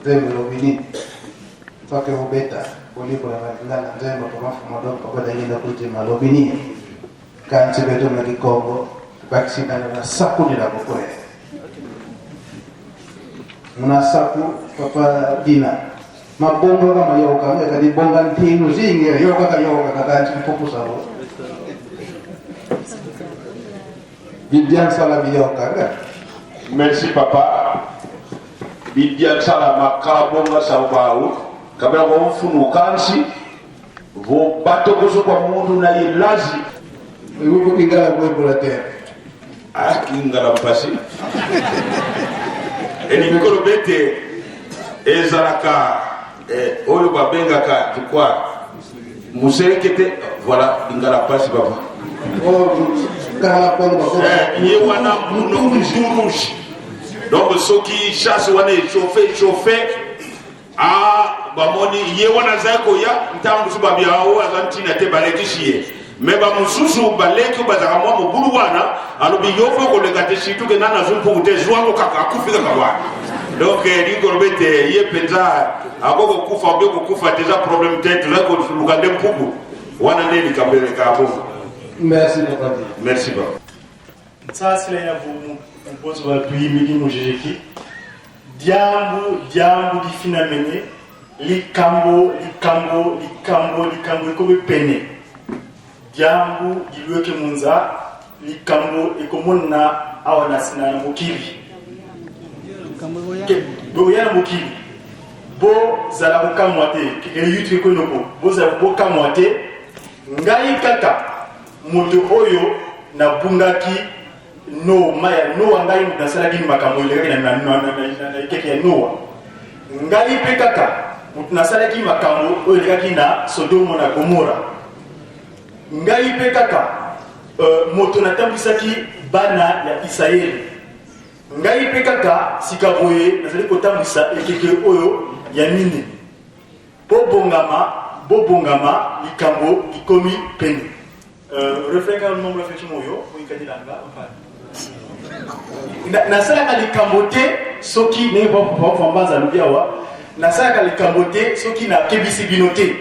Nzembo elobi nini? Soki obeta bolimbola na lingala nzembo papa donc obeta yenda kutima alobi nini? Kanti beto na kikongo bakisi na na saku ni la kokoe. Muna saku papa dina mabongo kama yoka ngeka di bonga ntinu zinge yoka ka yoka ka kanti mpukusa bo. Bibian sala biyoka nga. Merci papa. Bibian sala makala bonga saubau. Kabla kwa mfunu kansi vo bato kuzo kwa mundu na ye lazi. Iwo kingala kwebola te. Ah kingala mpasi. Elingi koloba ete ezalaka eh, oyo babengaka je crois muselekete voilà lingala mpasi papa Oh, kala kongo Eh, ye wana munoko rouge donc soki chasse wana echauffe echauffe ah, bamoni ye wana azali koya ntango mosusu babia oyo aza ntina te balekisi ye. Mais bamosusu baleki oyo bazalaka mwa mobulu wana, alobi yo mpe okoleka te, surtout ke nani azwi mpuku te, zwa yango kaka, akufi kaka wana. Donc elingi koloba ete ye mpenza akoki kokufa obe kokufa te, eza problème te, tozali koluka nde mpuku wana nde likambo elekaka bongo. Merci papa. Merci papa. Nsasila ya mubozo wa tuyimiki mujejeki diambu diambu difinamene likambo likambo likambo likambo ekomi pene diambu dilueke munza likambo ekomona awa na na mokili boya na mokili bozala kokamwa te eliyutu ekwenoko bozala bokamwa te ngai kaka Moto oyo nabungaki Noa, ya Noa, ngai moto nasalaki makambo elekaki na ekeke ya Noa. Ngai mpe kaka moto nasalaki makambo oyo elekaki na Sodomo na Gomora. Ngai mpe kaka uh, moto natambwisaki bana ya Isayele. Ngai mpe kaka sika boye nazali kotambwisa ekeke oyo ya mine. Bobongama, bobongama, likambo likomi pene. Euh, refrain kaka nombre ya moyo oyikanilanga nasalaka likambo te soki ndenge papa mbanza alobi awa nasalaka likambo te soki nakebisi bino te.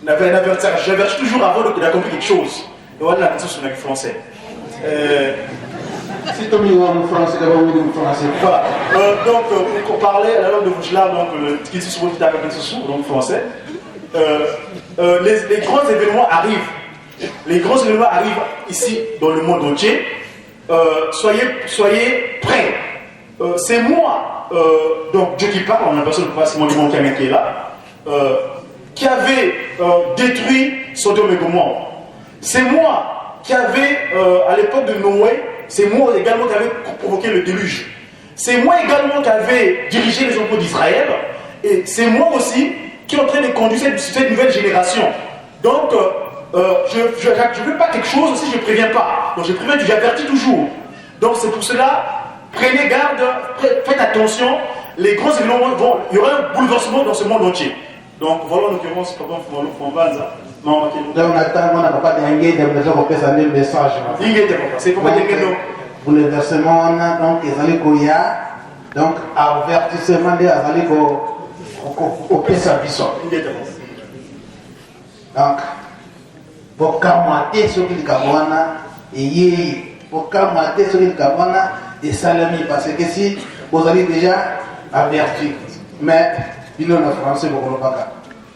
J'avertis toujours avant d'accomplir quelque chose. Wana na lisusu na français. Si tu mis en français, d'abord en français. Voilà. Donc, pour parler la langue de Vujla, donc le donc français, les grands événements arrivent. Les grands événements arrivent ici dans le monde entier. Soyez prêts. C'est moi, donc Dieu qui parle, on a personne pas Simon Dumont qui est là, qui avait détruit Sodome et Gomorrhe. C'est moi qui avait, à l'époque de Noé, c'est moi également qui avait provoqué le déluge. C'est moi également qui avait dirigé les enfants d'Israël. Et c'est moi aussi qui est en train de conduire cette nouvelle génération. Donc, je ne veux pas quelque chose si je ne préviens pas. Donc je préviens, j'avertis toujours. Donc c'est pour cela, prenez garde, faites attention. Les grands événements vont, il y aura un bouleversement dans ce monde entier. Donc voilà en l'occurrence, papa Mfumalo Mfumbanza. Donc attends, on n'a pas dingue, de kopesa nde message. Ingete papa, c'est papa Dengendo. Bouleversement wana donc ezali koya, donc avertissement nde azali kopesa biso. Ingete papa. Donc bokamwa te soki likambo wana eyei, bokamwa te soki likambo wana esalemi, parce que si bozali déjà averti. Mais bino na français bokolobaka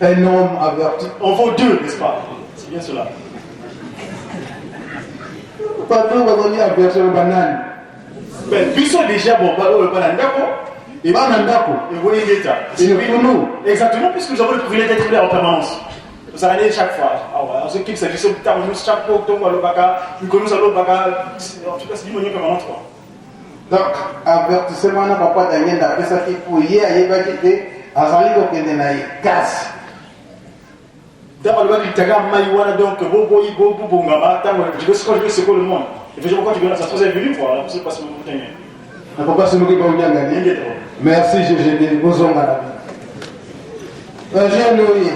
un homme averti en vaut deux, n'est-ce pas? C'est bien cela. Bato bazali averti banani? Ben, biso déjà, bon, bah, bana ndako. Et bana ndako. Et vous, Ingeta. C'est pour nous. Exactement, puisque nous avons le privilège d'être là en permanence. Vous allez chaque fois. Ah ouais, on se kiffe, c'est juste chaque fois, on va le baka, nous connaissons le baka. En tout cas, c'est du moyen permanent, quoi. Donc, avertissement na papa Daniel apesaki po ye ayebaki te azali kokende na ye kasi. D'abord, le litaka maïwana, donc, boboyi, bobo, bongama, tango, je vais je vais secouer le monde. Effectivement, quand tu viens, ça se est venu, quoi. C'est pas ce moment. Na papa Simoki Baounyanga. Merci, GGD. Bozonga na bino. Jeune oye.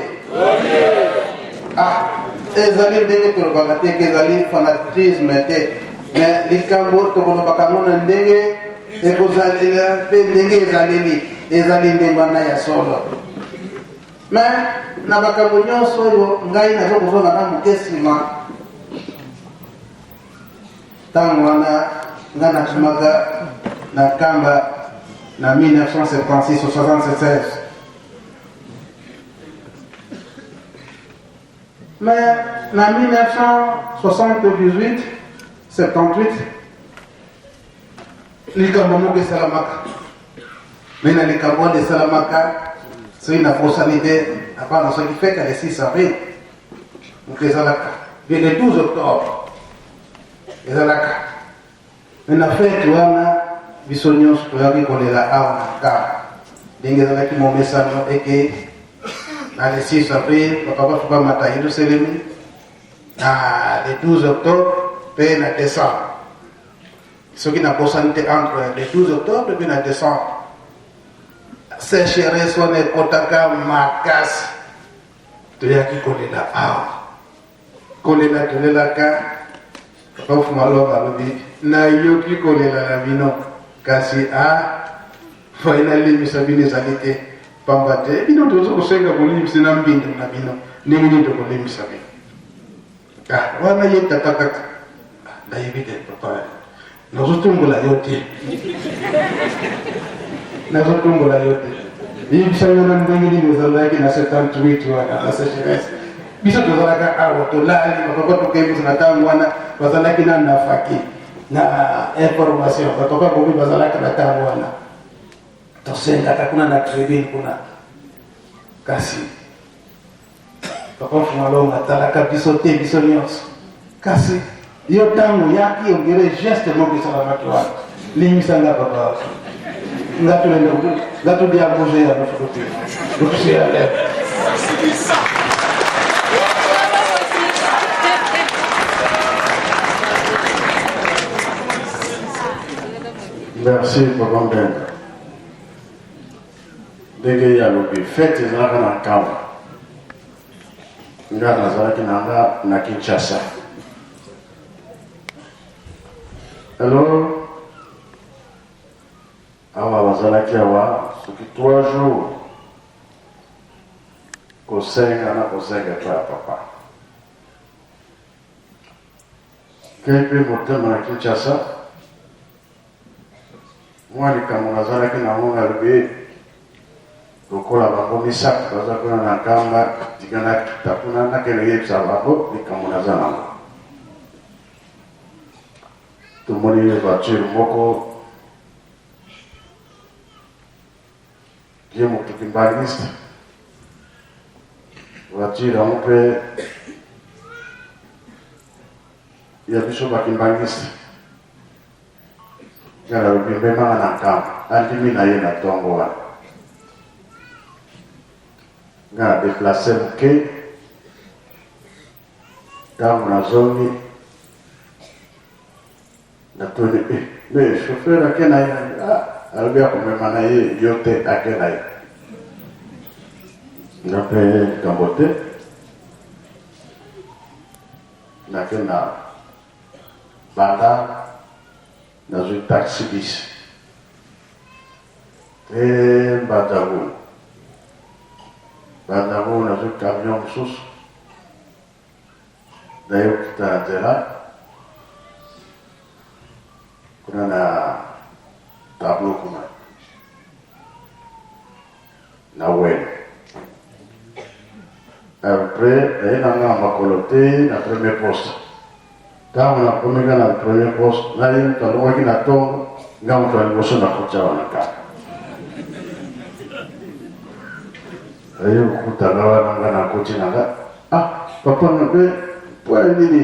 Ah, ezali ndenge tolobaka te ke ezali fanatisme te, mais likambo tokolobaka ngo na ndenge ekozalela mpe ndenge ezaleli, ezali ndenge wana ya solo. Mais na makambo nyonso oyo ngai naza kozonga na moke nsima, ntango wana ngai nakimaka na Nkamba na 1976 ou 76. Mais na 1978 78 likambo moko esalamaka, me na likambo wana esalamaka soki nabosani te, abana soki fête le 6 avril moto ezalaka bien le 12 octobre ezalaka, me na fête wana biso nyonso toyaki kolela awa na Nkamba ndenge ezalaki momesano eke na le 6 avril papa bato bamata Yerusalemi, na le 12 octobre mpe na décembre, soki nabosani te, entre le 12 octobre mpe na décembre sécheresse wana ekotaka makasi, toyaki kolela awa. Kolela tolelaka, Papa Fumalonga alobi nayoki kolela na bino, kasi a fai nalimbisa bino ezali te, pamba te bino tozo kosenga bolimbisi na mbindo na bino, ndenge nini tokolimbisa bino? Ah, wana ye tata kaka ah, nayebi te papa, nazotumbola yo te, nazotumbola yo te. Yebisa nga na ndenge nini ozalaki na 78 wana na sécheresse. Biso tozalaka awa tolali, bapapa tokembisa na ntango wana bazalaki na na faki na information, bapapa bomi bazalaka na ntango wana, tosengaka kuna na tribune kuna, kasi Papa Mfumalonga atalaka biso te biso nyonso, kasi yo ntango oyaki ondire geste moko esalamaki wana. Limbisa nga papa, nga tulende nga tudia bouge ya nofukuti lukusia leo. Merci Papa Mbenga. Ndenge ye alobi, fete ezalaka na Nkamba. Nga nazalaki na nga na Kinshasa. Alors, awa bazalaki awa soki 3 jours kosenga na kosenga epai ya papa. Kei mpe motema na Kinshasa. Mwa likambo nazalaki na yango, nalobi, Lokola bango misato baza kuna na Nkamba, tika nakita kuna nakende koyebisa bango likambo naza na yango. Tomoni voiture moko ye moto kimbanguiste, voiture yango mpe ya biso ba kimbanguiste. Nga nalobi memanga na nkamba, andimi na ye na ntongo wana. Nga na deplace moke, ntango nazongi natuni eh, me chauffeur ake na ye, ah, alobi akomema na ye yo te, ake na ye. Nga mpe likambo te, nake na Banda nazwi taxi bus te Mbanza-Ngungu, Mbanza-Ngungu nazwi camion mosusu naye kokita na nzela kuna na tableau kuna na wele après naye na nga makolo te na premier poste. Ntango nakomi nga na premier poste, na ye moto alongwaki na ntongo, nga moto ya liboso nakoti awa na kaka. Aye kokuta nga wana, nga nakoti na nga, ah papa nga mpe mpo ya nini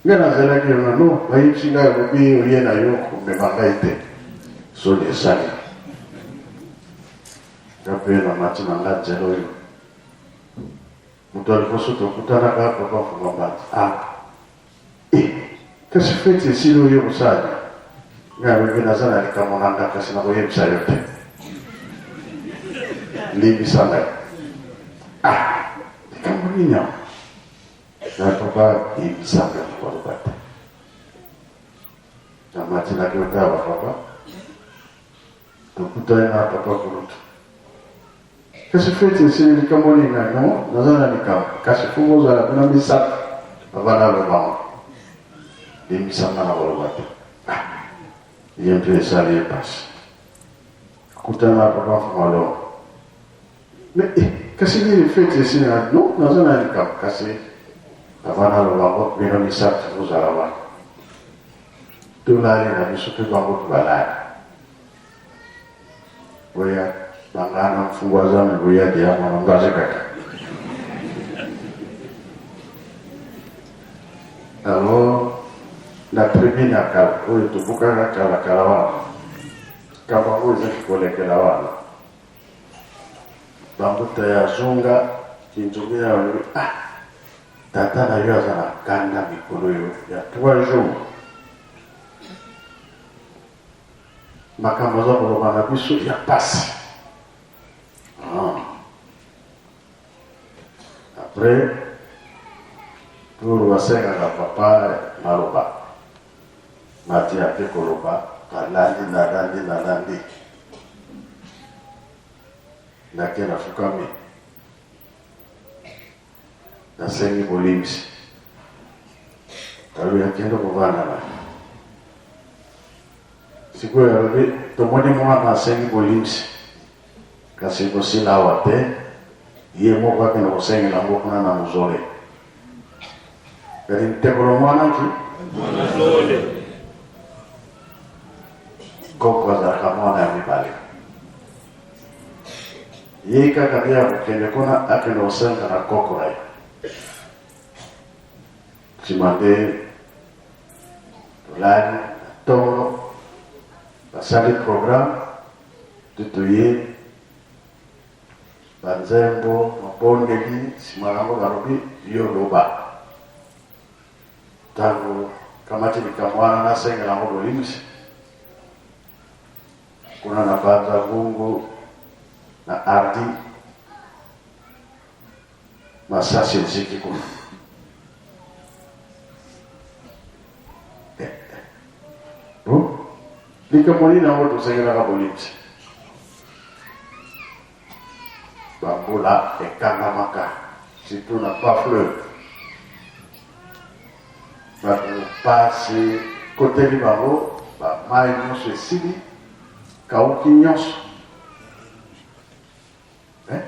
nga nazalaki yo nano, bayebisi ngai olobi oye na yo komema ngai te, soni esali nga mpe namati na nga nzela oyo. Moto ya liboso tokutanaka papa Mfuma Mbati. Ah! Eh! Kasi feti esili oye kosala nini? Ngai alobi naza na likambo na nga kasi nakoyebisa yo te. Limbisa ngai. Ah! Likambo nini yango? Na papa yebisa ngai nakoloba te. Namati nake otala papa. Tokutani na papa kulutu. Kasi feti esili likambo nini na no naza na likambo kasi fo bozala bino misato avant naloba yango. Limbisa nga na koloba te. Ah, ye mpe esali ye mpasi. Akutana na papa Mfumalongo. Mais eh, kasi nini feti esili na no naza na likambo kasi avant naloba yango bino misato bozala wana. Tolali na biso mpe bango mpe balali. Boya bangana mfungwa zame boya dia mwana ngaze kaka. Alors na tribune ya kala oyo tobukaka kala kala wana kamba oyo ezaki kolekela wana bambuta ya zonga kinzongi ya balobi ah tata na yo aza na kanda mikolo oyo ya 3 jours Makambo aza koloba na biso ya pasi. Ah. Après, Tour basengaka papa maloba mati ake koloba nalandi nalandi nalandi nake nafukami nasengi bolimbisi alobi akende kovanda na sikoyo alobi tomoni mwana asengi bolimbisi Kasi ekosila awa te, ye moko akende kosengela yango kuna na mozole. Kadi ntekolo mwana ki? Koko azalaka mwana ya mibale. Ye kaka nde akokende kuna akende kosenga na koko na ye. Nsima nde tolali na ntongo basali programme Tutu ye ba nzembo, mabondeli, sima na yango balobi yo loba. Tango kamati likambo wana nasengela yango bolimbisi kuna na Banza Ngungu na Ardi masasi eziki kuna. Eh, eh. Bon, likambo nini yango tosengelaka bolimbisi? Bambula ekangamaka surtout na bas fleuve, bato pasi koteli bango, bamai nyonso esili, kauki nyonso. Eh?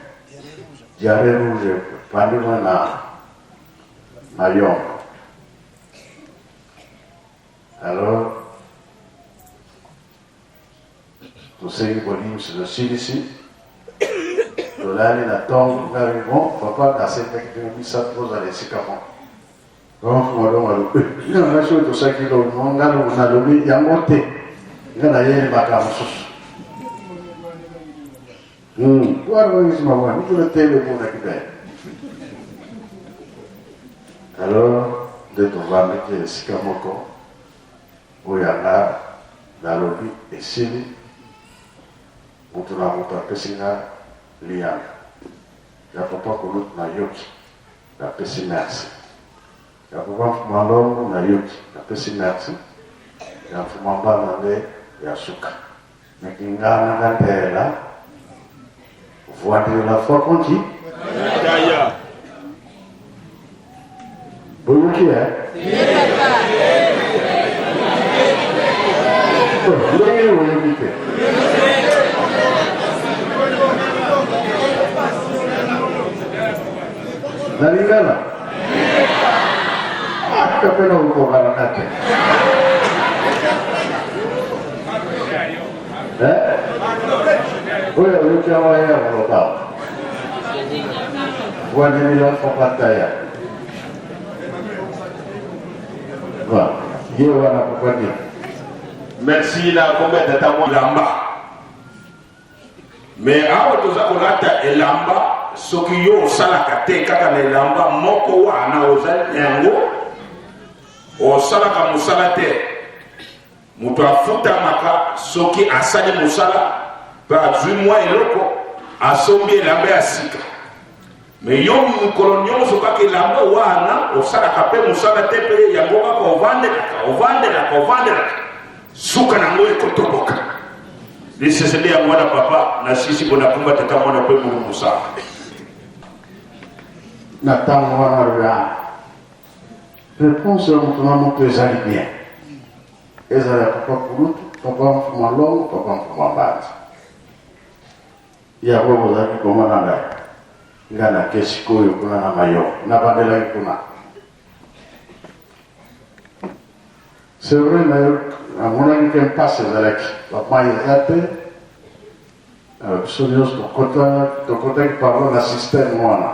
Diarrhée rouge epandi kuna na mayongo. Alors tosengi bolimbisi tosilisi tolali na ntongo ngai bon papa nasengaki bino misato bozala esika moko Mama alobi nga nga soki tosaki lobi nga nalobi yango te nga nayeli makambo mosusu wana oyisi mama nikolo tele omonaki be alors nde tovandaki esika moko oyo yanga nalobi esili moto na moto apesi nga liyano ya papa kulutu nayoki Napesi merci. Ya papa Mfuma Longo nayoki. Napesi merci. Ya Mfuma Mbanda nde ya suka. Mais kingana nga ntela voix de la foi konti. Yaya. Boyoki eh? Ndenge oyoki te. Na lingala? Ata mpe na kokokanaka te. Oyo ayoki awa ye akoloba. Wanimila fopataya. Ye wana papa nini? Merci na kombo ya tata mwa elamba. Mais awa toza kolata elamba soki yo osalaka te kaka na elamba moko wana ozali na yango osalaka mosala te moto afutamaka soki asali mosala mpe azwi mwa eloko asombi elamba ya sika Me yo mokolo nyonso kaka elamba wana osalaka mpe mosala te mpe yango kaka ovandelaka ovandelaka ovandelaka suka na yango ekotoboka lisese nde yango wana papa na sisi bona kumba tata mwana mpe mulu mosala na ntango wana ya réponse ya moto na moto ezali bien ezala ya papa kulutu papa mfuma longo papa mfuma mbanza Yango bozalaki komona ngai. Ngai nake sikoyo kuna na Mayombe. Nabandelaki kuna. C'est vrai nayo namonaki ke mpasi ezalaki. Ba mayi eza te. Euh, biso nyonso tokota tokotaki pardon na système wana.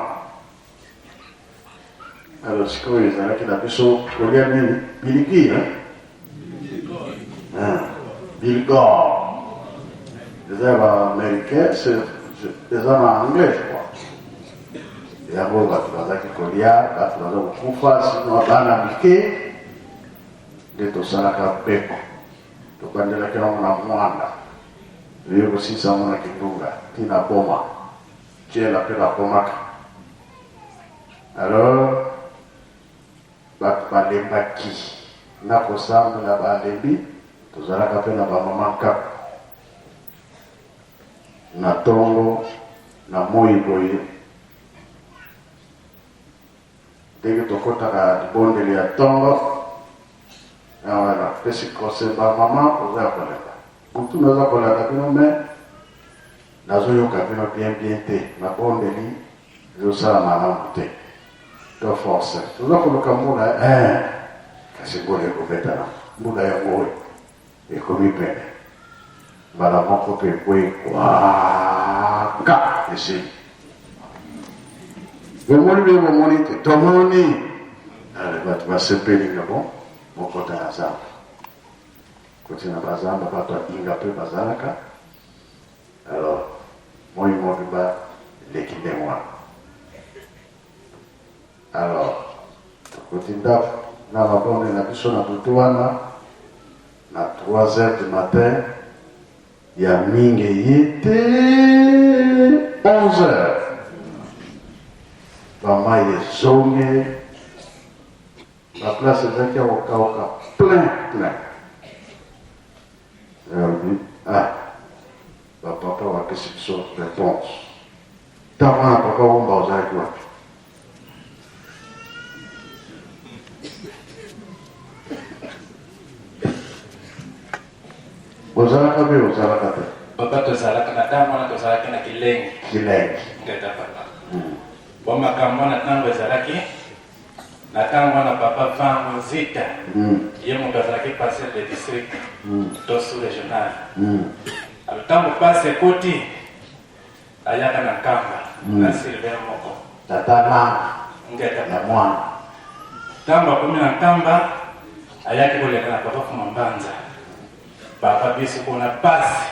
Alors sikoyo ezalaki na biso kolia nini? Pilipili, hein? Ah, Bilgor. Eza ya ba américain, eza na anglais je crois. Yango bato bazalaki kolia, bato baza kokufa, sino bana mike nde tosalaka beko. Tobandelaki yango na mwanda. Toye kosilisa yango na Kindunga, ti na Boma. Tiela mpe bakomaka. Alors. Bato balembaki na kosambela balembi, tozalaka mpe na bamama nkaku na ntongo na moi boye ndenge tokotaka libondeli ya ntongo awa napesi conseil bamama oza ya kolemba butu naza kolanda bino me nazoyoka bino bien bien te mabondeli ezosala malamu te to force toza koluka mbula eh, kasi mbula ekobeta na mbula yango oyo ekomi pene mbala moko mpe ekwei kwaka esili bomoni mpe bomoni te tomoni ale bato basepeli nga bon bokota na zamba koti na bazamba bato ya inga mpe bazalaka Alors moi mobimba eleki ndenge wana. Alors tokoti ndako na babone na biso na butu wana na 3 heures du matin ya mingi eye te 11 heures bamai ezongi baplace ezalaki ya kokauka plein plein Alobi ah ba papa bapesi biso reponse. Ntango wana papa Wumba ozalaki wapi? Ozalaka mpe ozalaka te? Papa tozalaka na ntango wana tozalaki na Kilengi. Kilengi. Ngeta papa. Bo makambo wana ntango ezalaki Na tango wana papa Vangu Nzita ye moto azalaki pasteur de district to sous regional. Alors tango pasi ekoti ayaka na Nkamba na Sylvain moko. Tata na Ngeta ya mwana. Tango akomi na Nkamba ayaki koleka na papa Fuma Mbanza. Papa biso kuna pasi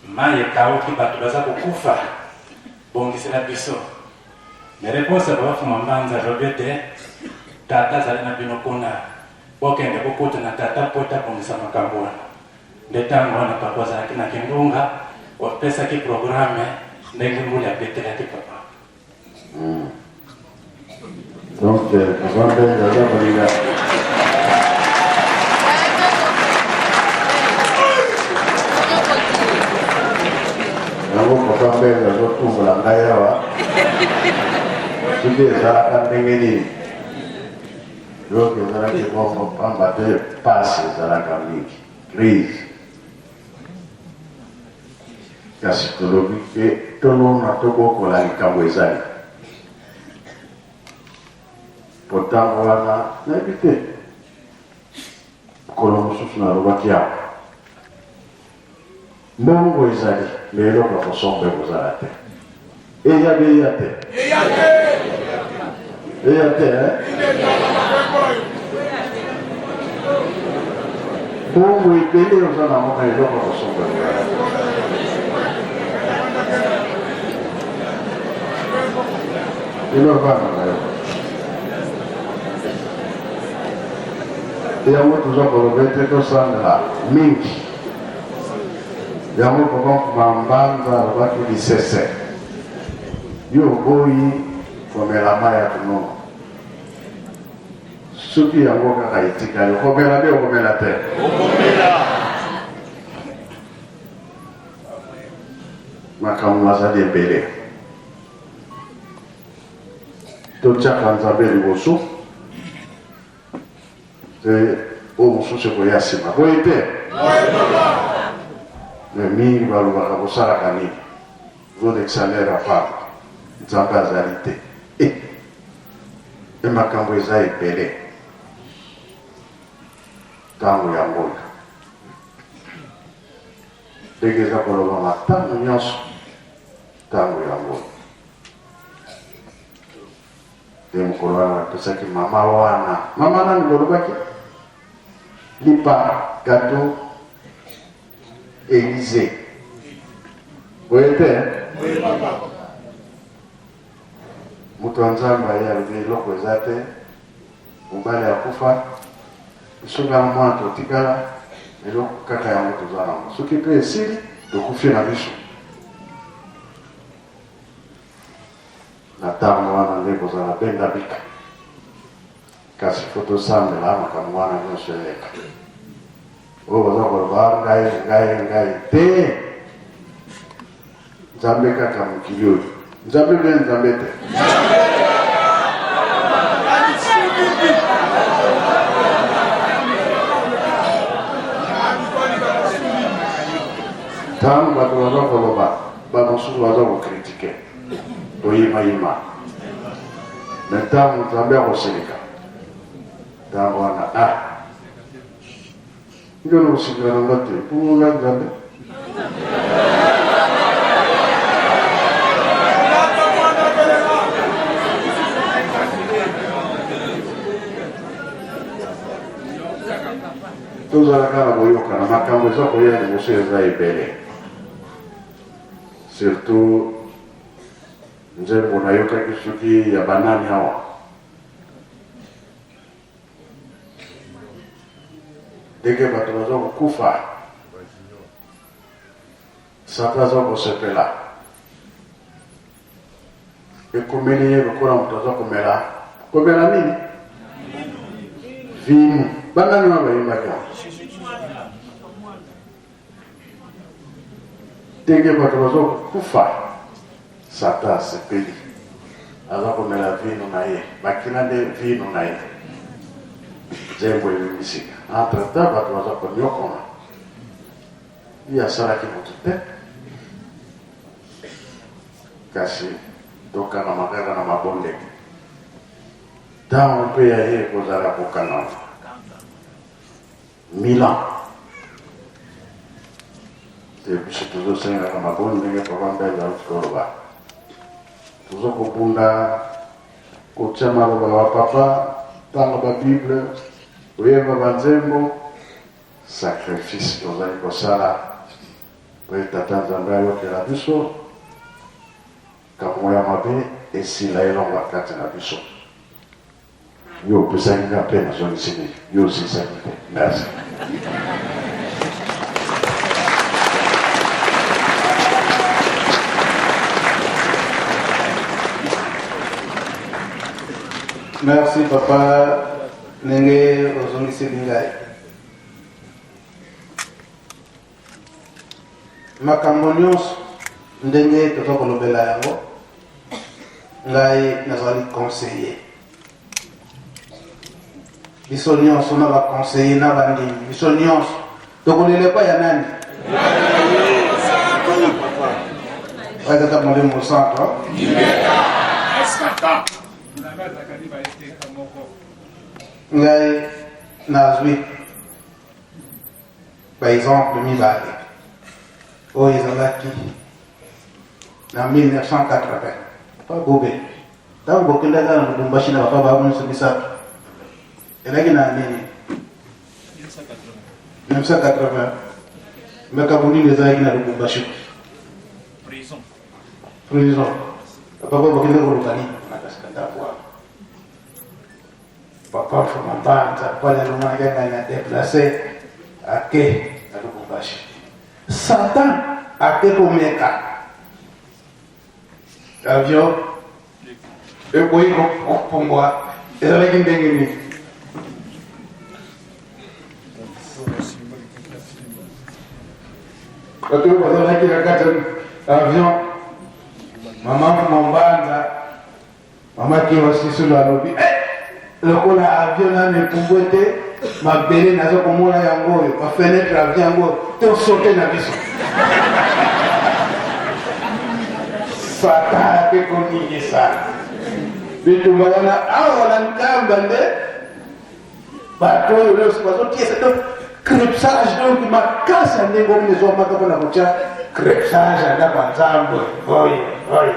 mayi ekauki bato baza kokufa bongisela biso. Mais reponse ya papa Fuma Mbanza alobi ete tata azali na bino kuna, bokende bokuta na tata mpo ete abongisa makambo wana. Nde ntango wana papa azalaki na Kingunga, opesaki programme ndenge mbula ebetelaki papa. Donc, papa Mbenza aza kolinga yango papa Mbenza azotumbola ngai awa soki ezalaka ndenge nini donc ezalaki bongo pamba te pasi ezalaka mingi crise kasi tolobi ke tolona tobokola likambo ezali Po tango wana nayebi te. Mokolo mosusu nalobaki awa, mbongo ezali me eloko ya kosomba ekozala te. Eya be eya te, eya te eh? Mbongo ebele oza nango me eloko ya kosomba ekozala te. Bino bana na yo. Yango toza koloba ete tosangela mingi. Yango papa Mfuma Mbanza alobaki lisese. Yo oboyi komela mai ya kunungu. Soki yango kaka etikali, okomela be okomela te? Okomela. Makambo mazali ebele. Totiaka Nzambe liboso te oyo mosusu ekoya nsima. Boye te? Me mingi balobaka bosalaka nini? Bozolekisa lere ya pamba. Nzambe azali te. E, e makambo eza ebele. Ntango yango oyo. Ndenge eza kolobama ntango nyonso. Ntango yango nde mokolo wana bapesaki mama wana, mama nani bolobaki lipa gato Elise, boye te? Moto ya Nzambe aye alobi eloko eza te, mobali akufa, biso nga na mwana totikala, eloko kaka yango toza nango, soki mpe esili tokufi na biso. Na ntango wana nde kozala benda bika. Kasi faut tosambela makambo wana nyonso eleka. Oyo baza koloba ngai ngai ngai te. Nzambe kaka mokili oyo. Nzambe bien Nzambe te. Ntango bato baza koloba, bamosusu baza kokritike, koyimayima. Me ntango Nzambe akosilika, ntango wana ah, Nga na kosilika na nga te, mpo nga Nzambe. Tozala kaka na boyokana, makambo eza koya liboso eza ebele, surtout nzembo nayokaki soki ya banani awa Ndenge bato baza kokufa, Satan aza kosepela. Ekomeli ye lokola moto aza komela komela nini? Vinu. Banani wana bayimbaki yango? Ndenge bato baza kokufa, Satan asepeli, aza komela vino na ye, makila nde vino na ye. Nzembo ebimi sika. Entre temps bato baza konyokoma, ye asalaki moto te, kasi tokangama kaka na mabondeli. Ntango mpe ya ye ekozala kokangama. Milan te biso tozosengaka maboni ndenge papa Mbele auti koloba tozo kobunda kotia maloba ba papa tanga ba bible koyemba banzembo sacrifice tozali kosala po ete tata Nzambe ayokela biso kambo ya mabe esila elongwa kati na biso. Yo opesaki nga pe nazongisi nini? Yo osilisaki te. Merci. Merci papa ndenge ozongiseli ngai makambo nyonso ndenge toza kolobela yango ngai nazali conseiller biso nyonso na baconseiller na bandimi biso nyonso tokolela epai ya nani oyo tata molimo mosantu ngai nazwi Ba exemple mibale oyo ezalaki na 1980 pa bobe ntango bokendaka na Lubumbashi na papa bango nyonso misato elaki na nini 1980 makambo nini ezalaki na Lubumbashi prison prison papa bokendaki koluka nini na kasika ndako wana Papa Mfuma Mbanza pale alongaki ngai na deplace ake na Lubumbashi. Satan ake komeka avion ekoyi kopumbwa ezalaki ndenge nini? Bato oyo bazalaki na kati ya avion, mama Mfuma Mbanza Mama Kiwa Sisulu alobi eh, lokola avion nanu epumbwe te, mabele naza komona yango oyo, ba fenetre avion yango to sote na biso. Satan ake koningisa bitumba wana awa na Nkamba nde bato oyo nyonso bazotiesa to crepsage donc makasi ya ndenge oyo ezwamaka mpona kotya crepsage ya ndako ya Nzambe oye oye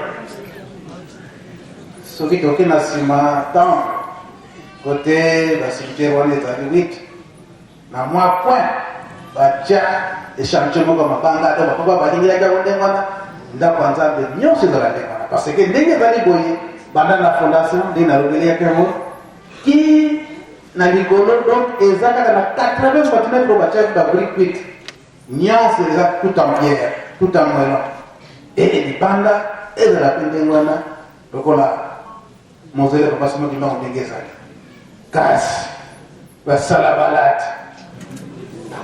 Soki toke na sima temple kote ba cimetière wana ezali 8 na mwa point batya echantillon moko ya mabanga ata bapapa balingelaki yango ndenge wana ndako ya nzambe nyonso ezala ndenge wana parce que ndenge ezali boye banda na fondation ndenge nalobeleyaki yango ki na likolo donc eza kaka na 80 cm oyo batyaki babrique cuite Nyonso eza tout en pierre, tout en moellon. Et libanda ezala pe ndenge wana lokola mausolée papa Simon Kimbangu ndenge ezali. Kasi basala balati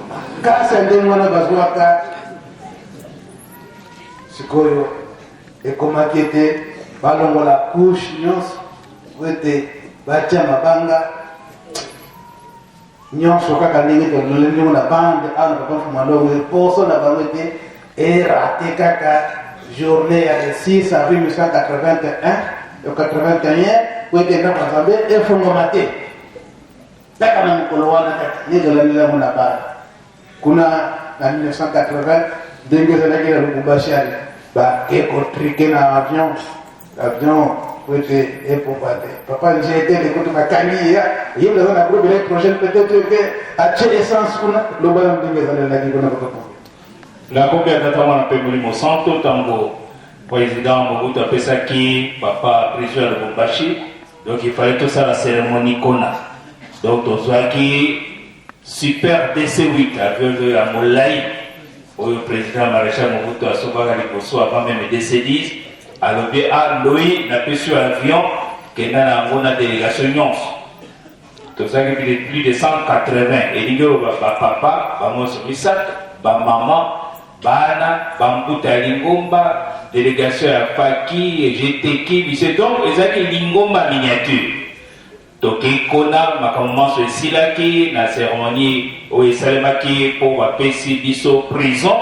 makasi ya ndenge wana bazwaka sikoyo ekomaki ete balongola couche nyonso po ete batia mabanga nyonso kaka ndenge tololeli ndenge na bande awa na papa mfuma longo eposo na bango ete erate kaka journée ya le 6 avril 1981 yo 81 po ete ndako ya nzambe efungwama te kaka na mokolo wana kaka ndenge tolandeli yango na bande kuna na 1980 ndenge ezalaki na lubumbashi ale bake kotrike na avion avion po ete epomba te papa njetele kutu bakangi ye ye moto aza na groupe électrogène peut-être ke atie essence kuna loba na ndenge ezalelaki kuna papa pombe Na kombo ya Tata, Mwana mpe Molimo Santo, ntango President Mobutu apesaki papa prison ya Lubumbashi, donc il fallait tosala cérémonie kona. Donc tozwaki Super DC-8, avion oyo ya molai oyo President Maréchal Mobutu asombaka liboso avant meme DC-10. Alobi a Ndoi, napesi yo avion, kenda na yango na délégation nyonso. Tozalaki plus de 180, elingi oloba bapapa bango nyonso misato, bamama, bana, bambuta ya lingomba, délégation ya faki, GTK, biso, donc ezalaki lingomba miniature. Tokei kona, makambo manso esilaki na ceremonie oyo esalemaki mpo bapesi biso prison.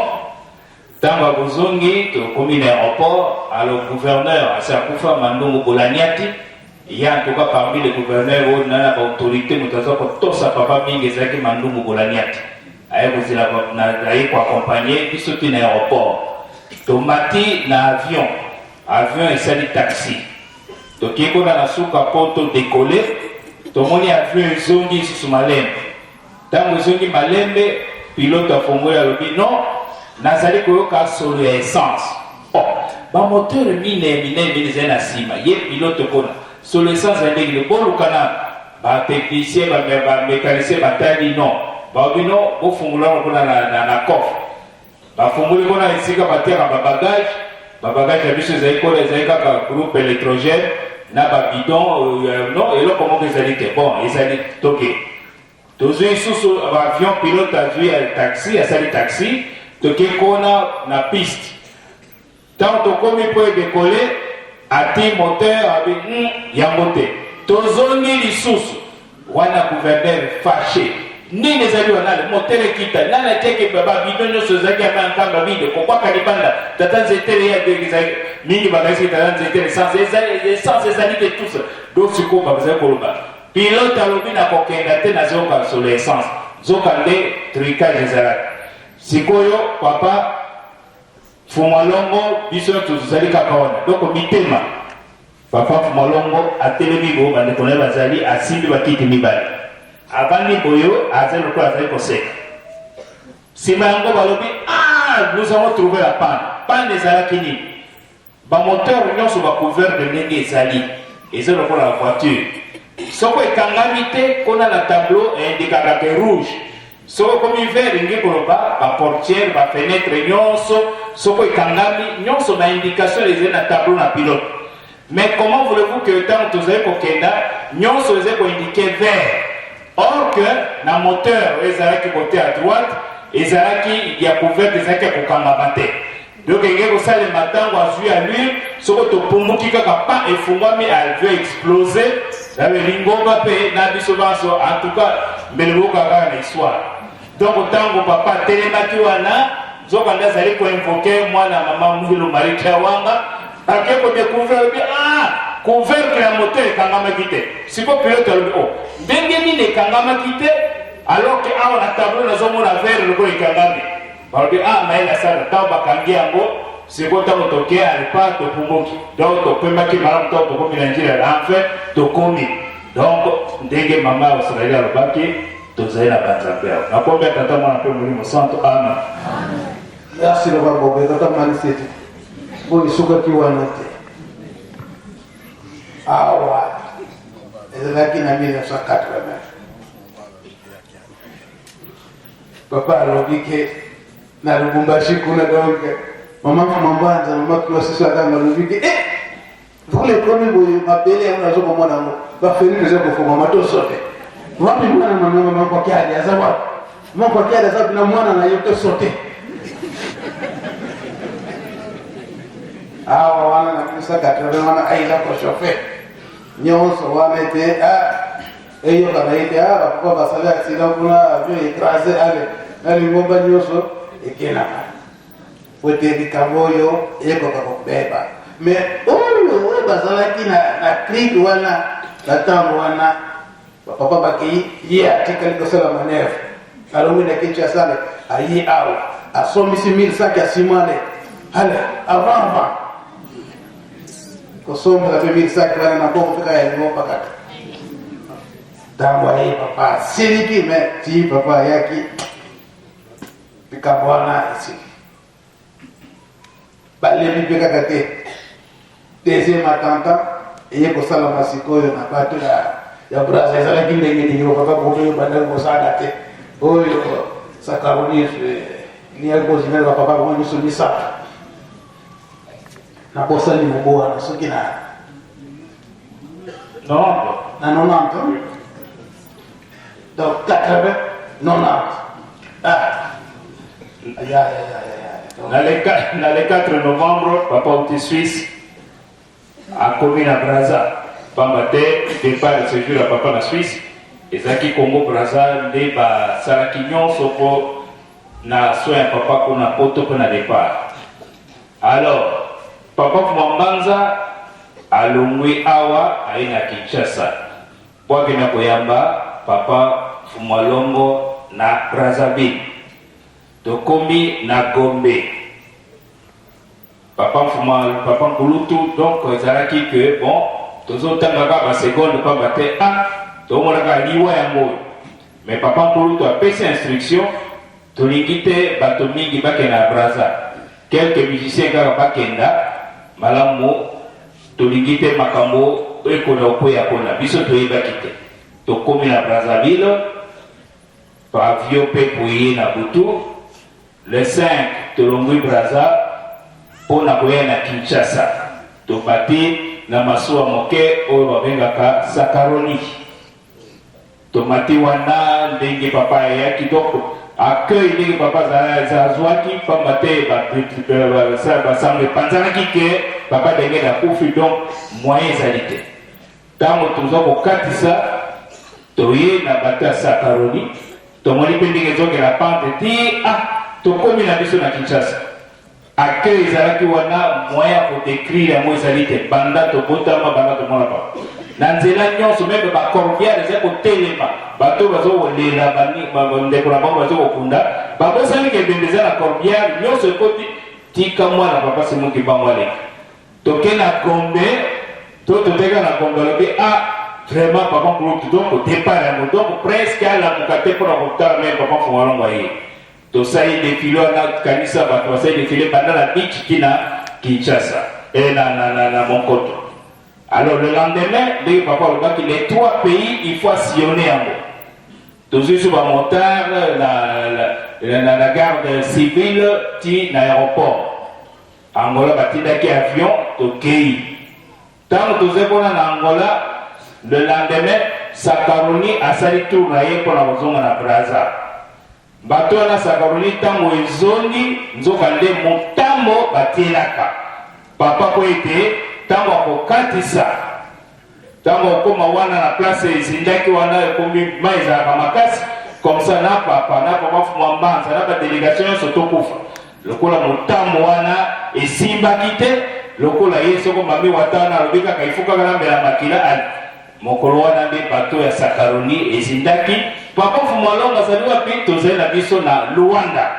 Ntango ya bozongi, tokomi na aeroport, alors gouverneur asi akufa, Mandungu Bolaniati, ye en tout cas parmi les gouverneurs oyo na na ba autorité moto aza kotosa papa mingi ezalaki Mandungu Bolaniati. Aye kozela aye ko accompagner biso ti na aeroport. Tomati na avion, avion esali taxi. Tokei kuna na suka po to decoller, tomoni avion ezongi lisusu malembe. Tango ezongi malembe, pilote afongoli alobi non, nazali koyoka solo ya essence. Oh, ba moteur mine minene mine ezali na sima, ye pilote kuna solo essence ya ndenge nini? Boluka nanu ba technicien, ba mecanicien batali non, balobi non, bofungola kuna na coffre. Bafungoli kuna esika batiaka ba bagage, ba bagage ya biso ezali kuna, ezali kaka groupe electrogène na ba bidon, non eloko moko ezali te. Bon, ezali toke tozwi lisusu ba avion, pilote azwi taxi, asali taxi, toke kuna na piste. Tango tokomi po e decoller, ati moteur abi yango te. Tozongi lisusu wana gouverneur fache. Nini ezali wana ale moteur ekita nani atiaki ba bidon nyonso ezalaki ya mai ya Nkamba vide kobwaka libanda tata nzetele ye abengi ezalaki mingi bakanisaki tata nzetele essence ezali essence ezali te tout ça donc sikoyo bazali koloba pilote alobi nakokenda te nazoyoka solo essence nzoka nde trucage ezalaki sikoyo papa Fuma Longo biso nionso tozali kaka wana donc mitema papa Fuma Longo atelemi boyo bandeko na ye bazali asimbi bakiti mibale avandi boyo azali lokola azali koseka sima yango balobi ah nous avons trouvé la panne panne ezalaki nini Ba moteur nionso ba couvercle ndenge ezali eza lokola na voiture soko ekangami te kuna na tableau e indikaka ke rouge soko ekomi vert elingi koloba ba portière ba fenetre nionso soko ekangami nionso ba indication ezali na tableau na pilote mais comment voulez-vous que ntango tozali kokenda nionso ezali ko indiquer vert or que na moteur oyo ezalaki kote à droite ezalaki ya couvercle ezalaki ya kokangama te Donc enge kosalema ntango azwi allure, soko topumbuki kaka pa efungwami avion explose nabe lingomba mpe na biso banso en tout cas mbele boyoka kaka na histoire. Donc ntango papa atelemaki wana nzoka nde azali koinvoke mwana mama Mwilu Marie Kiawanga ake kodecouvrir alobi ah couvercle ya moteur ekangamaki te. Siko pilote alobi oh ndenge nini ekangamaki te alors que awa na tableau nazomona vert lokola ekangami. Balobi ah mayele asala ntango bakangi yango siko ntango toke alepa topumbuki donc topemaki malamu ntango tokomi na njila ya enfin tokomi donc ndenge mama ya Australie alobaki tozali na banzambe awa nakombi ya tata mwana mpe molimo santo amen. Merci loba bobe tata maniseti bo esukaki wana te awa ezalaki na 1980 Papa alobi ke na Lubumbashi kuna donc mama Mama mama Klosiso akanga alobi ke eh vule ekomi boye mabele yango nazo komona yango bafenêtre eza kofongwama tosote. Wapi mwana na mama moko kiadi aza wapi? Moko kiadi aza wapi na mwana na ye to sote. Awa wana na 1980 wana aila ko chauffer. Nyonso wana ete ah eyokana ete ah bapapa basali accident kuna avion écrasé ale na lingomba nyonso ekelaka. Po ete likambo oyo ekoka kobeba. Mais oyo oyo bazalaki na, na clique wana na ntango wana bapapa bakei, ye atikali kosala manœuvre, alongwi na Kinshasa ale aye awa asombisi 1000 sac ya ciment ale ale avant avant kosombela mpe 1000 sac wana na mbongo mpe kaka ya lingomba kaka. Ntango aye papa asiliki, mais ti papa ayaki Likambo wana esili. Balembi mpe kaka te. Deuxième attentat eye kosalama sikoyo na bato ya ya Brazza ezalaki ndenge nini papa moko oyo bandaki kosala te oyo sakaroni liyaki kozingela bapapa bango nyonso misato nabosani mobo wana soki na na 90 Donc 80, 90. Ah. Ya, ya, ya, ya, ya. Na le, na le 4 novembre, papa uti Suisse akomi na Brazza. Pamba te départ séjour ya papa na Suisse ezalaki Congo Brazza nde basalaki nyonso mpo na soin ya papa kuna poto mpo na départ. Alors papa Fuma Mbanza alongwi awa aye na Kinshasa. Po akenda koyamba papa Mfumualongo na Brazzaville. Tokomi na Gombe. Papa Mfuma, papa Nkulutu, donc ezalaki que bon, tozotanga kaka ba seconde pamba te, ah, tomona kaka liwa yango oyo. Mais papa Nkulutu apesi instruction, tolingi te bato mingi bakenda na Brazza. Quelques musiciens kaka bakenda, malamu Tolingi te makambo ekola kokweya kuna. Biso toyebaki te. Tokomi na Brazzaville, avion mpe boye na butu. Le 5 tolongwi Brazza mpo na koya na Kinshasa. Tomati na masuwa moke oyo babengaka Sakaroni. Tomati wana ndenge papa ayaki donc accueil ndenge papa azwaki pamba te basango epanzanaki ke papa Dengele akufi donc moyen ezali te. Ntango toza kokatisa toye na bato ya Sakaroni tomoni mpe ndenge ezongela pante ti ah tokomi na biso na Kinshasa. Accueil ezalaki wana moyen ya ko decrire yango ezali te banda tobotama banda tomona papa na nzela nyonso meme ba corbière eza kotelema bato bazo kolela bandeko na bango bazo kokunda babosani ke ebembe eza na corbière nyonso ekoti tika mwana papa Simon Kimbangu aleka toke na Gombe to toteka na Gombe alobi ah vraiment papa Nkulutu donc départ yango donc presque alamuka te mpona kotala meme papa Mfumualongo aye Tosali defile wana kanisa bato basali defile banda na beach ti na Kinshasa eh, na, na, na, na Monkoto. Alors le lendemain ndenge papa alobaki les trois pays il faut sillonner yango. Tozwi so ba motard na, na, na, na, na garde civile ti na aéroport. Angola batindaki avion tokei. Tango tozali kuna na Angola, le lendemain Sakaroni asali tour na ye mpo na kozonga na Brazza. Bato wana Sakaroni tango ezongi, nzoka nde motambo batielaka papa mpo ete tango akokatisa, tango akokoma wana na place ezindaki wana ekomi mai ezalaka makasi, comme ça na papa na papa Mfumu Mbanza na ba delegation nyonso tokufa. Lokola motambo wana esimbaki te, lokola ye soko mami wata wana alobi kaka il faut kaka namela makila ali Mokolo wana nde bateau ya Sakaroni ezindaki. Papa Mfumu Alongo azali wapi? Tozali na biso na Luanda.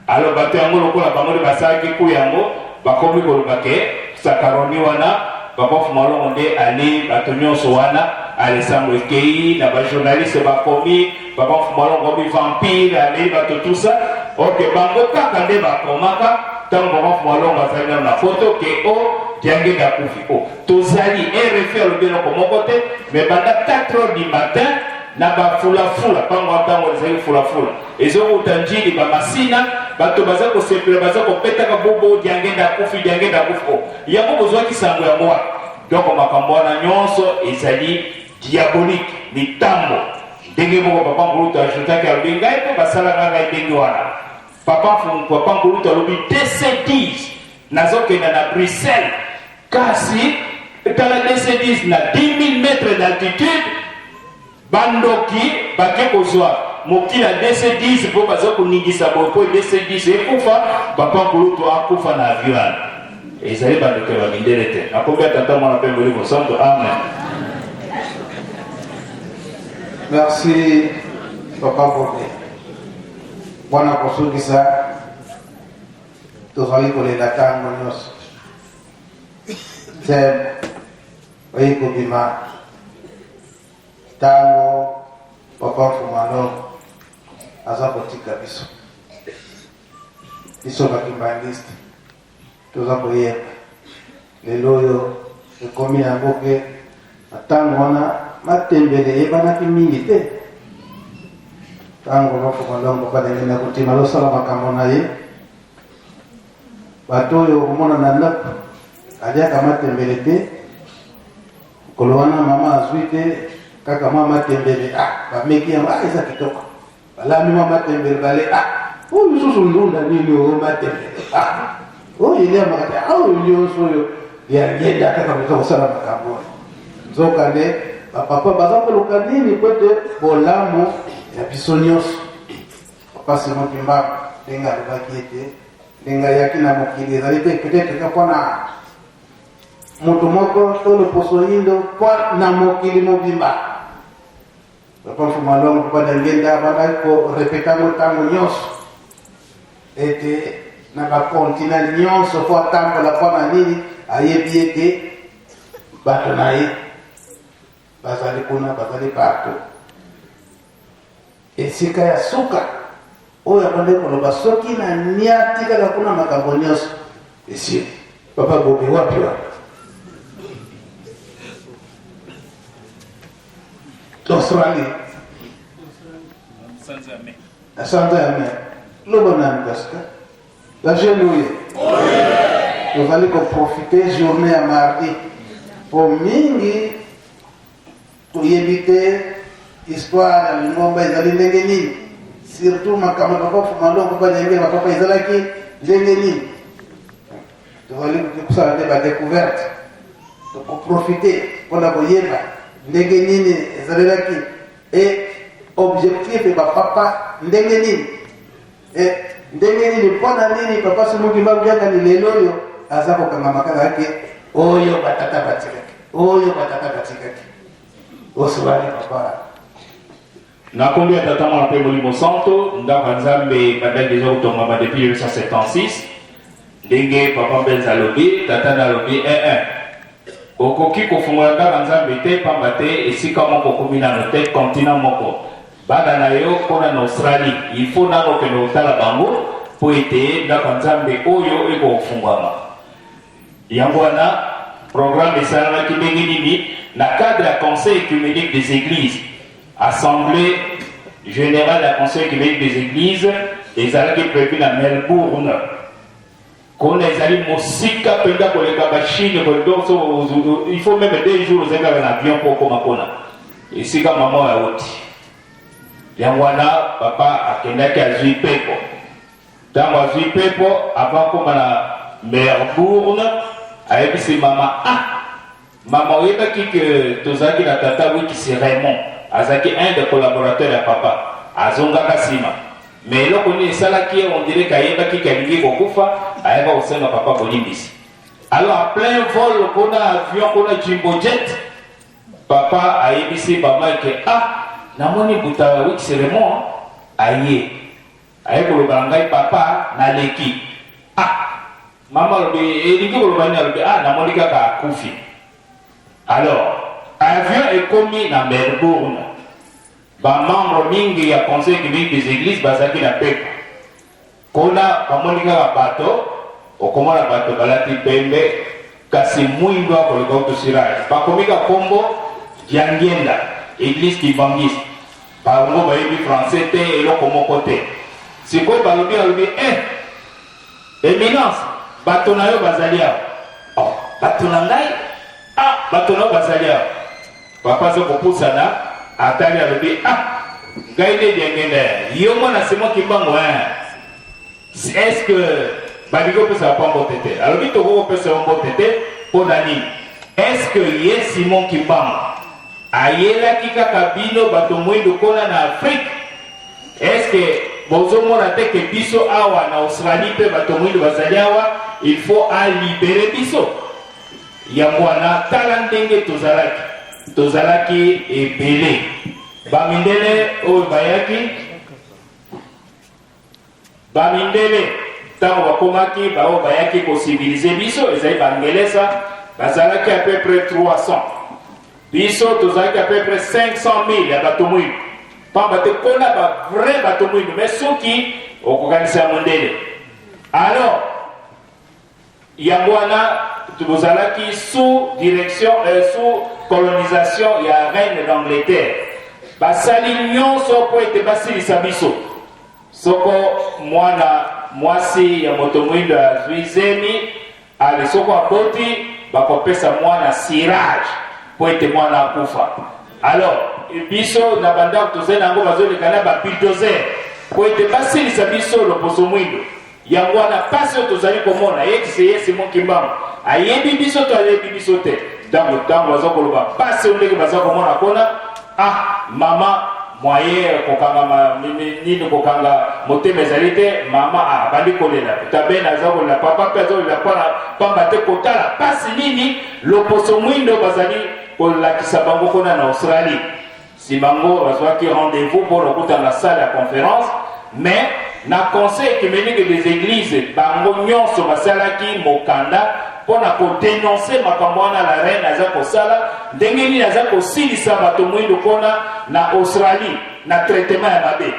Alors bateau yango lokola bango nde basalaki coup yango, bakomi koloba ke Sakaroni wana Papa Mfumu Alongo nde ali bato nyonso wana. Ale sango ekei na ba journaliste bakomi Papa Mfumu Alongo akomi vampire alei bato tout ça. Ok, bango kaka nde bakomaka ntango Papa Mfumu Alongo azali nano na poto ke o Diangenda akufi. O Tozali, RFI alobi eloko moko te, mais banda 4 heures du matin na ba fulafula, pango wana tango ezali fulafula, ezowuta Ndjili ba Masina, bato baza kosepela, baza kopetaka bobo, Diangenda akufi, Diangenda akufi. Oh, yango bozwaki sango yango wapi? Donc makambo wana nyonso ezali diabolique, mitambo. Ndenge moko papa Nkulutu ajoutaki, alobi ngai mpe basalaka ngai ndenge wana. Papa Mfumu, papa Nkulutu alobi DC10 nazokenda na Bruxelles, kasi tala DC10 na 10 000 mètres d'altitude, bandoki bake kozwa mokili ya DC10 mpo baza koningisa boye mpo DC10 ekufa. Papa Nkulutu akufa na avion wana. Ezali bandoki ya bamindele te. Nakombi ya Tata, Mwana mpe Molimo Santo. Amen. Merci papa Bobe. Bwana kosukisa, tozali kolela ntango nyonso nzembo oyi kobima ntango papa Mfumalo aza kotika biso. Biso bakimbangiste toza koyemba lelo oyo ekomi yango ke na ntango wana matembele eyebanaki mingi te. Ntango bafokalongo balenge na kotima azosala makambo na ye, bato oyo okomona na ndako aliaka matembele te. Mokolo wana mama azwi te kaka mwa matembele, ah, bameki yango, ah, eza kitoko. Balambi mwa matembele, bale, ah, oyo lisusu ndunda nini oyo matembele, ah, oyo eliamaka te, ah, oyo nyonso oyo ya ngenda kaka moto kosala makambo oyo. Nzokande bapapa baza koluka nini? Po ete bolamu ya biso nyonso. Papa Simon Kimbangu ndenge alobaki ete ndenge ayaki na mokili ezali te peut-être mpona moto moko to loposo yindo, mpo na mokili mobimba. Papa Mfuma Longo, Papa Diangienda abandaki korepeta yango ntango nyonso ete na bakontina nyonso mpo atambola. Mpo na nini? Ayebi ete bato na ye bazali kuna, bazali partout. Esika ya suka oyo abandaki koloba, soki na niati kaka kuna, makambo nyonso esili. Papa Bobi, wapi wana? Australie na sanza ya mai. Loba nani kasika la jeune oye. Tozali koprofite journée ya mardi po mingi toyebi te histoire ya lingomba ezali ndenge nini, surtout makambo ya papa Fumalongo, papa Nyangela, bapapa ezalaki ndenge nini. Tozali kosala nde badécouverte, tokoprofite mpona koyeba ndenge nini ezalelaki e objectif ya bapapa ndenge nini, e ndenge nini, mpona nini papa Simon Kimbangu Kiangani lelo oyo aza kokangama kaka ke oyo batata batikaki, oyo batata batikaki. Osolani papa. Na nkombo ya Tata, Mwana mpe Molimo Santo. Ndako ya Nzambe ebandaki deja kotongama depuis 1976. Ndenge papa Mbenza alobi, tata na alobi eh eh, okoki kofungola ndako ya Nzambe te, pamba te esika moko okomi nano te, continent moko bana na yo kuna na Australie, il faut nano okende kotala bango mpo ete ndako ya Nzambe oyo ekofungwama. Yango wana programme esalamaki ndenge nini na cadre ya Conseil œcuménique des églises, assemblée générale ya Conseil œcuménique des églises ezalaki prévu na Melbourne. Kuna ezali mosika mpenza koleka bachine, donc il faut même 2 jours ozali kaka na avion mpo okoma kuna esika mama oyo auti. Yango wana papa akendaki, azwi pepo. Ntango azwi pepo, avant akoma na Melbourne, ayebisi mama: ah mama, oyebaki ke tozalaki na tata Wikisi Raymond, azalaki un des collaborateurs ya papa, azongaka nsima. Mais eloko nini esalaki ye? On dirait kayebaki ke alingi kokufa, ayaka kosenga papa bolimbisi. Alors en plein vol kuna, avion kuna, jumbo jet, papa ayebisi mama ke ah, namoni buta Wikisi Raymond aye aye koloba na ngai: papa, naleki. Ah, mama alobi: elingi koloba nini? Alobi: ah, namoni kaka akufi. Alors avion ekomi na Melbourne, bamembre mingi ya Conseil œcuménique des églises bazalaki na pepo kuna. Bamoni kaka bato, okomona bato balati pembe kasi mwindo akoleka utusirage, bakomi ka kombo Diangienda, église kimbanguiste. Bango bayebi français te, eloko moko te. Sikoyo balobi, alobi: eh, éminence, bato na yo bazali awa. Oh, bato na ngai? Ah, bato na yo bazali awa. Papa aza kopusana, atali, alobi: ah. Ngai nde Diangenda, yo mwana Simon Kimbangu hein? Est-ce que balingi kopesa papa mbote te? Alobi tokoki kopesa yo mbote te mpo na nini? Est-ce que ye Simon Kimbangu ayelaki kaka bino bato mwindu kuna na Afrique? Est-ce que bozomona te ke biso awa na Australie mpe bato mwindu bazali awa, il faut alibere biso? Yango wana tala ndenge tozalaki, tozalaki ebele bamindele oyo bayaki. Ba mindele tango bakomaki, ba oyo bayaki ko civiliser biso ezali ba ngelesa, bazalaki à peu près 300. Biso tozalaki à peu près 500 000 ya bato mwindu. Pamba te kona ba vrai bato mwindu, mais soki okokanisa ya mondele. Alors yango wana tozalaki sous direction, sous colonisation ya reine d'Angleterre. Basali nyonso po ete basilisa biso. Soko mwana mwasi ya moto mwindo azwi zemi, ale soko aboti, bakopesa mwana cirage po ete mwana akufa. Alors biso na bandako tozali na yango, bazoleka na ba bulldozer po ete basilisa biso loposo mwindo. Yango wana pasi oyo tozali komona, ye ye Simon Kimbangu ayebi biso to ayebi biso te? Ntango ntango baza koloba pasi oyo ndenge baza komona kona, ah mama moyen kokanga nini, kokanga motema ezali te. Mama ah, abandi kolela, tabene aza kolela, papa mpe aza kolela pamba te kotala pasi nini loposo mwindo bazali kolakisa bango kuna na Australie. Nsima yango bazwaki rendez-vous mpo na kokutana na salle ya conférence, mais na Conseil œcuménique des églises bango nyonso basalaki mokanda mpo na kodenonse makambo wana la reine aza kosala, ndenge nini aza kosilisa bato mwindu kuna na Australie na traitement ya mabe.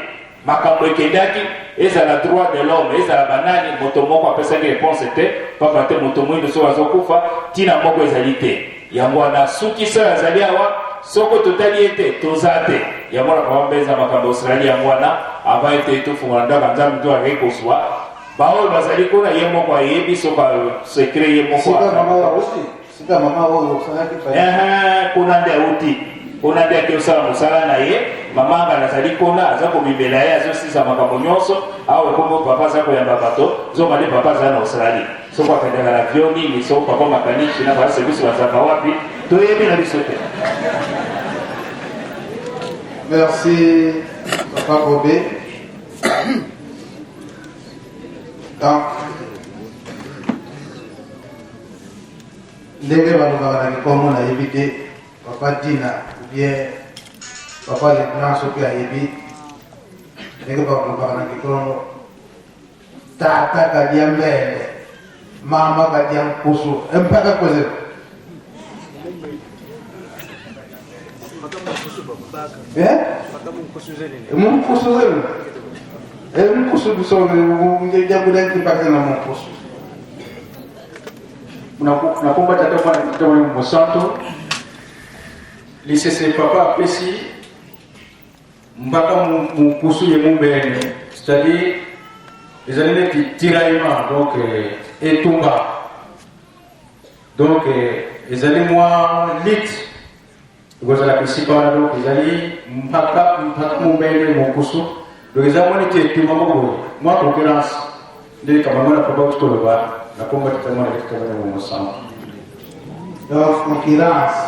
Makambo ekendaki, ezala droit de l'homme, ezala banani, moto moko apesaki réponse te, pamba te moto mwindu soki azokufa ntina moko ezali te. Yango wana soki oyo azali awa, soko totali ye te, toza te. Yango wana papa mpenza makambo Australie. Yango wana avant ete tofungola ndako ya Nzambe, to akei kozwa baoyo bazali kuna, ye moko ayebi soko secret ye moko. Sika mama oyo, sika mama oyo osalaki. Kuna nde auti, kuna nde ake osala mosala na ye. Mama anga nazali kuna, aza komimela ye, azosisa makambo nyonso awa. Ekomi papa aza koyamba bato, nzoka nde papa aza na Australie. Soko akendaka na avion nini, soko papa makanishi na baservice bazalaka wapi, toyebi na biso te. Merci, Papa Bobé. Donc, ndenge balobaka na kikongo nayebi te, Papa Dina ou bien Papa Leblanc soki ayebi ndenge balobaka na kikongo, tata kadia mbele, mama kadia nkusu, mpaka kozela. Eh? Munkusu zelu. Eh, munkusu biso njabuda mpaka na munkusu. Nakomba Tata, Mwana, Tata Molimo Mosanto. Lisese papa apesi mbaka mokusu ye mombene, c'est-à-dire ezali neti tiraillement, donc etumba, donc ezali mwa lutte ekozalaka esika wana. Donc ezali mpaka mpaka mombene mokusu, donc eza mwa neti etumba moko boye, mwa concurrence nde likambo yango na papa uti koloba. Nakomba Tata, Mwana, Tata Molimo Mosanto. Donc concurrence.